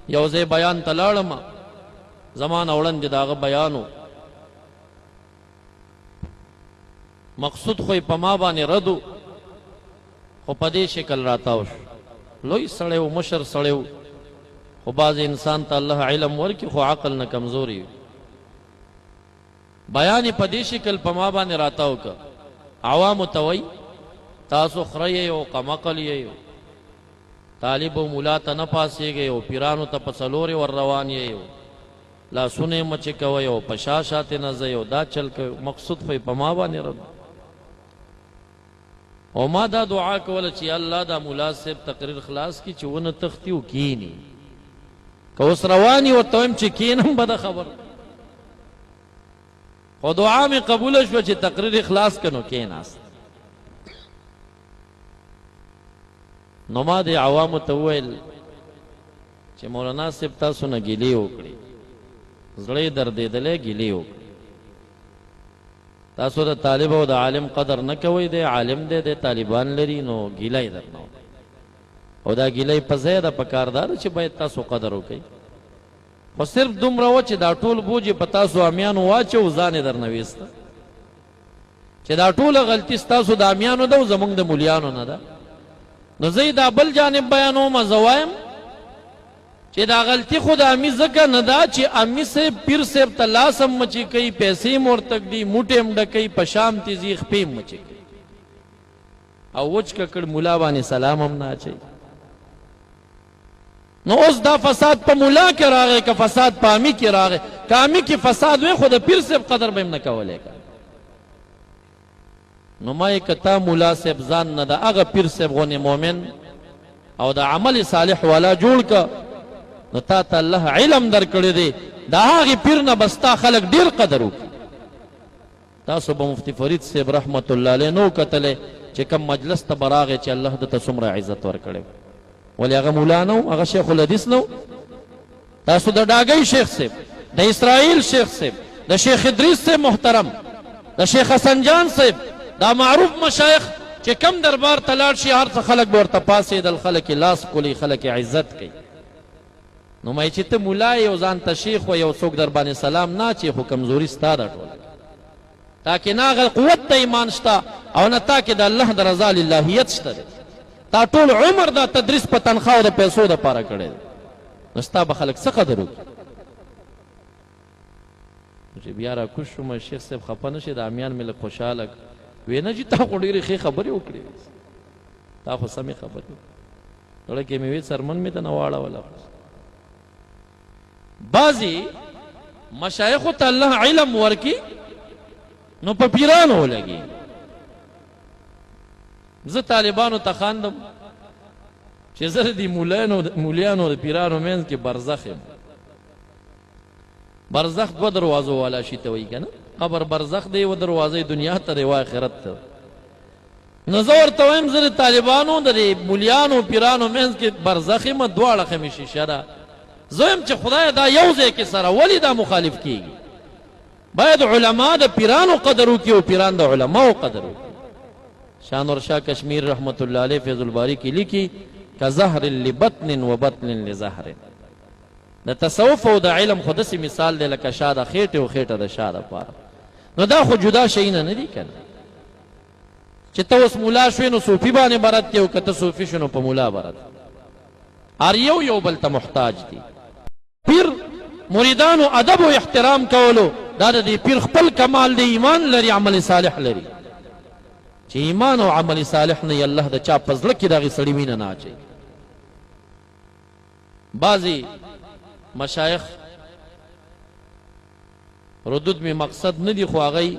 یو ځای بیان ته لاړم، زما نه وړاندې د هغه بیان و، مقصود خو یې په ما باندې رد و، خو په دې شکل راتاو شو. لوی سړی و، مشر سړی و، خو بعضې انسان ته الله علم ورکړي خو عقل نه کمزوری وي. بیان یې په دې شکل په ما باندې راتاو که عوامو ته وایي تاسو خره یئ او قمقل یئ، طالب او ملا ته نه پاسېږئ او پیرانو ته په څلورې ور روان یئ، لاسونه یې مچې کوئ او په شا شا ترې نه ځئ او دا چل کوئ. مقصود خو یې په ما باندې رد. او ما دا دعا کوله چې الله دا ملا صاحب تقریر خلاص کړي چې ونه تښتي او کیني. که اوس روان یې ورته وایم چې کینم بده خبره، خو دعا مې قبوله شوه چې تقریر یې خلاص کړه نو کیناست. نو ما دې عوامو ته وویل چې مولانا صاحب تاسو نه ګیلې وکړي، زړه یې دردېدلی، ګیلې وکړي. تاسو د طالب او د عالم قدر نه کوئ، دی عالم دی، دی طالبان لري، نو ګیله یې درنه وکړه. او دا ګیله یې په ځای ده، په کار دا ده چې باید تاسو قدر وکړئ. خو صرف دومره وه چې دا ټول بوج یې په تاسو امیانو واچو، ځان یې درنه ویسته چې دا ټوله غلطي ستاسو د امیانو ده او زمونږ د مولیانو نه ده. نو زه یې دا بل جانب بیانوم، زه وایم چې دا غلطي خو د امي ځکه نه ده چې امي صاحب پیر صاحب ته لاس هم مچې کوي، پیسې هم ورته ږدي، موټی هم ډکوي، په شام ترې ځي، خپې هم مچې کوي او وچ ککړ ملا باندې سلام هم نه اچوي. نو اوس دا فساد په ملا کې راغی که فساد په امي کې راغی؟ که امي کې فساد وي خو د پیر صاحب قدر به هم نه کولی که. نو ما یې که تا ملا صاحب ځان نه د هغه پیر صاحب غونې مؤمن او د عمل صالح والا جوړ که، نو تا ته الله علم درکړی دی، د هغې پیر نه به ستا خلک ډېر قدر وکړي. تاسو به مفتي فرید صاحب رحمت الله علیه نو کتلی چې کوم مجلس ته به راغی چې الله ده ته څومره عزت ورکړی، ولې هغه مولا نه و، هغه شیخ الحدیث نه و. تاسو د ډاګۍ شیخ صاحب، د اسرائیل شیخ صاحب، د شیخ ادریس صاحب محترم، د شیخ حسن جان صاحب، دا معروف مشایخ چې کوم دربار ته لاړ شي هر څه خلک به ورته پاڅېدل، خلک یې لاس ښکلوي، خلک یې عزت کوي. نو مې چې ته مولا یې او ځان ته شیخ وایې او څوک در باندې سلام نه اچوي، خو کمزوري ستا ده ټوله. تا کې نه هغه قوت د ایمان شته او نه تا کې د الله د رضا للهیت شته دی. تا ټول عمر دا تدریس په تنخوا او د پیسو دپاره کړی دی، نو ستا به خلک څه قدر وکړي؟ چې بیا را کوز شوم، شیخ صاحب خفه نه شي، د امیان مې لږ خوشحاله کړ. وې نه جي تا خو ډېرې ښې خبرې وکړې، تا خو سمې خبرې وکړې. زړه کې مې وې څرمن مې ته نه واړوله. بعضې مشایخو ته الله علم ورکي نو په پیرانو ولګي. زه طالبانو ته خاندم چې زه د دې مولیانو د پیرانو منځ کې برزخ یم. برزخ دوه دروازو والا شي ته وایي که نه، قبر برزخ دی، یوه دروازه یې دنیا ته دی، یوه آخرت ته. نو زه ورته وایم زه د طالبانو د دې مولیانو پیرانو منځ کې برزخ یم، دوه اړخه مې شیشه ده. زه وایم چې خدایه دا یو ځای کې سره ولې دا مخالف کیږي؟ باید علما د پیرانو قدر وکړي او پیران د علماو قدر وکړي. شاه نور شاه کشمیر رحمت الله علیه فیض الباری کې لیکي کزهر لبطن وبطن لزهر. د تصوف او د علم خو داسې مثال دی لکه شا د خېټې او خېټه د شا دپاره. نو دا خو جدا شیونه نه دي که نه؟ چې ته اوس مولا شوې نو صوفي باندې برت کې، او که ته صوفي شوې نو په مولا برت. هر یو یو بل ته محتاج دي. پیر مریدانو ادب او احترام کولو دا د دې پیر خپل کمال دی، ایمان لري، عمل صالح لري. چې ایمان او عمل صالح نه الله د چا په زړه کې د هغې سړي مینه نه اچوي. بعضې مشایخ ردود مې مقصد نه دي، خو هغوی